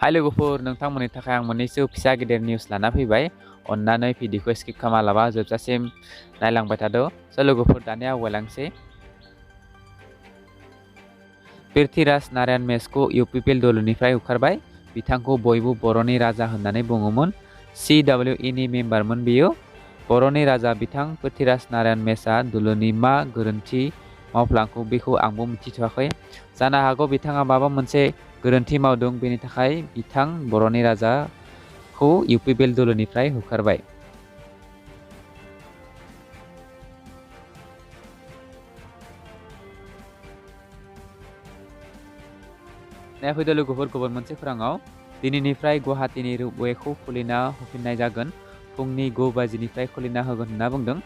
हाय लोगोफोर नोंथांमोननि थाखाय आं मोननैसो फिसा गिदिर निउस लाना फैबाय। अन्नानै भिडिअखौ स्किप खालामालाबा जोबजासिम नायलांबाय थादो। स' लोगोफोर दानिया आवगायलांसै। पृथ्वीराज नारायण मेसखौ इउपिपिएल दलनिफ्राय होखारबाय। बिथांखौ बयबो बर'नि राजा होननानै बुङोमोन। CWE नि मेम्बारमोन बियो। बर'नि राजा बिथां पृथ्वीराज नारायण मेसआ दलनि मा गोरोन्थि मावफ्लांखौ बेखौ आंबो मिथिथ'वाखै। जानो हागौ बिथाङा माबा मोनसे गोरोन्थि मावदों, बेनि थाखाय बिथां बर'नि राजाखौ इउपिपिएल दलनिफ्राय होखारबाय। फैदो लोगोफोर गुबुन मोनसे खौराङाव। दिनैनिफ्राय गुवाहाटीनि रपवेखौ खुलिना होफिननाय जागोन। फुंनि 9 बाजिनिफ्राय खुलिना होगोन होनना बुंदों।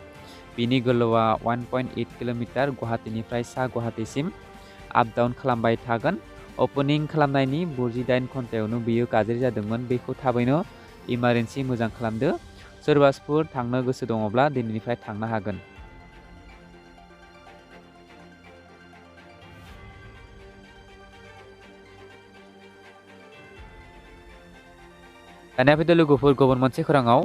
बिनि गोलावआ 1.8 किल'मिटार। गुवाहाटीनिफ्राय सा गुवाहाटीसिम आप डाउन खालामबाय थागोन। अपेनिं खालामनायनि 48 घन्टायावनो बियो गाज्रि जादोंमोन। बेखौ थाबैनो इमारजेन्सि मोजां खालामदो। सोरबाफोर थांनो गोसो दङब्ला दिनैनिफ्राय थांनो हागोन। दानिया फैदो लोगोफोर गुबुन मोनसे खौराङाव।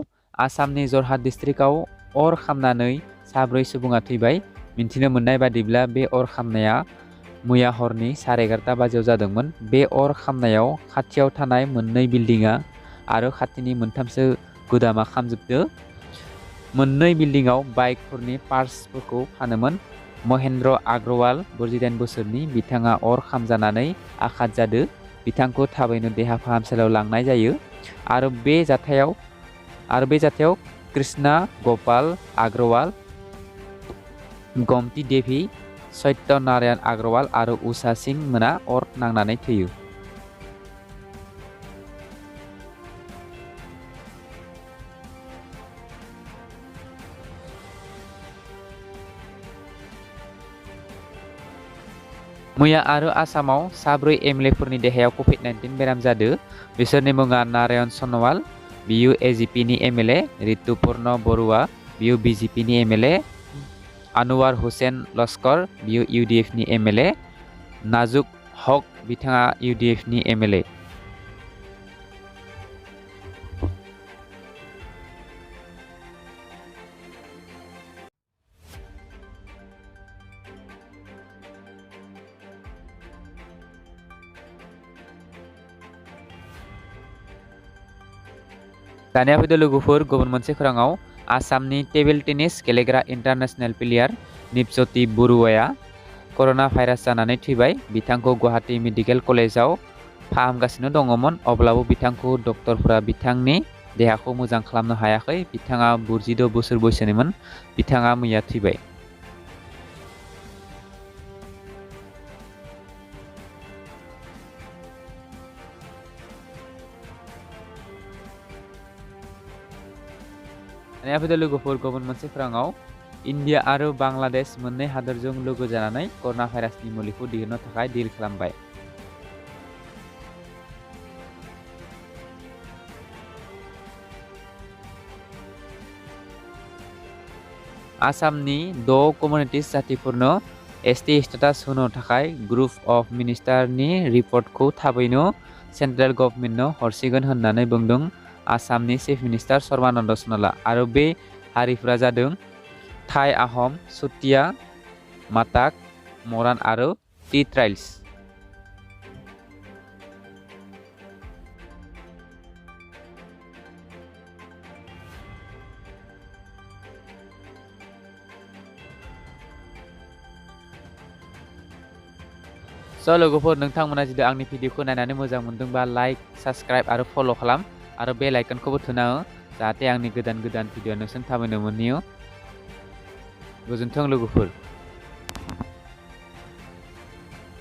आसामनि जरहाट डिस्ट्रिक्टआव अर खामनानै 4 सुबुङा थैबाय। मिन्थिनो मोननाय बादिब्ला बे अर खामनाया मैया हरनि 11:30 बाजियाव जादोंमोन। बे अर खामनायाव खाथियाव थानाय मोननै बिल्डिंआ आरो खाथिनि मोनथामसो गोदामा खामजोबदो। मोननै बिल्डिंआव बाइकफोरनि पार्ट्सफोरखौ फानोमोन। महेन्द्र आग्रवाल 48 बोसोरनि बिथाङा अर खामजानानै आघात जादो। बिथांखौ थाबैनो देहा फाहामसालियाव लांनाय जायो। आरो बे जाथायाव कृष्णा गपाल आग्रवाल, गोमती देवी, सत्य नारायण आग्रवाल आरो उषा सिंह मोना अर नांनानै थैयो। मैया आरो आसामाव 4 एमएलएफोरनि देहायाव कभिड-19 बेराम जादो। बिसोरनि मुङा नारायण सनवाल, बियो एजिपिनि एमएलए, ऋतुपर्ण बरुवा, बियो बिजेपिनि एमएलए, आनवार हुसैन लस्कर, बियो इउडिएफनि एमएलए, नाजुक हक बिथाङा इउडिएफनि एमएलए। दानिया फैदो लोगोफोर गुबुन मोनसे खौराङाव। आसामनि टेबोल टेनिस गेलेग्रा इन्टारनेशनेल प्लेयार निपज्योति बरुवाया कर'ना भाइरास जानानै थैबाय। बिथांखौ गुवाहाटी मेडिकेल कलेजाव फाहामगासिनो दङमोन, अब्लाबो बिथांखौ डक्टरफोरा बिथांनि देहाखौ मोजां खालामनो हायाखै। बिथाङा 46 बोसोर बैसोनिमोन। बिथाङा मैया थैबाय। दानिया फैदो लोगोफोर गुबुन मोनसे खौराङाव। इन्डिया आरो बांलादेश मोननै हादोरजों लोगो जानानै कर'ना भाइरासनि मुलिखौ दिहुननो थाखाय डिल खालामबाय। आसामनि 6 कमिउनिटिस जातिफोरनो एसटि स्टेटास होनो थाखाय ग्रुप अफ मिनिस्टारनि रिपर्टखौ थाबैनो सेन्ट्रेल गभर्नमेन्टनो हरसिगोन होननानै बुंदों आसामनि चिफ मिनिस्टार सर्बानन्द सन'वाला। आरो बे हारिफोरा जादों थाई आहम, चुटिया, माटाक, मरान आरो टि ट्राइब्स। स' लोगोफोर नोंथांमोना जुदि आंनि भिडिअखौ नायनानै मोजां मोनदोंबा लाइक, साबस्क्राइब आरो फल' खालाम आरो बेल आइकनखौबो थुना हो, जाहाथे आंनि गोदान भिडिअ नोंसोर थाबैनो मोनहैयो। गोजोन्थों लोगोफोर।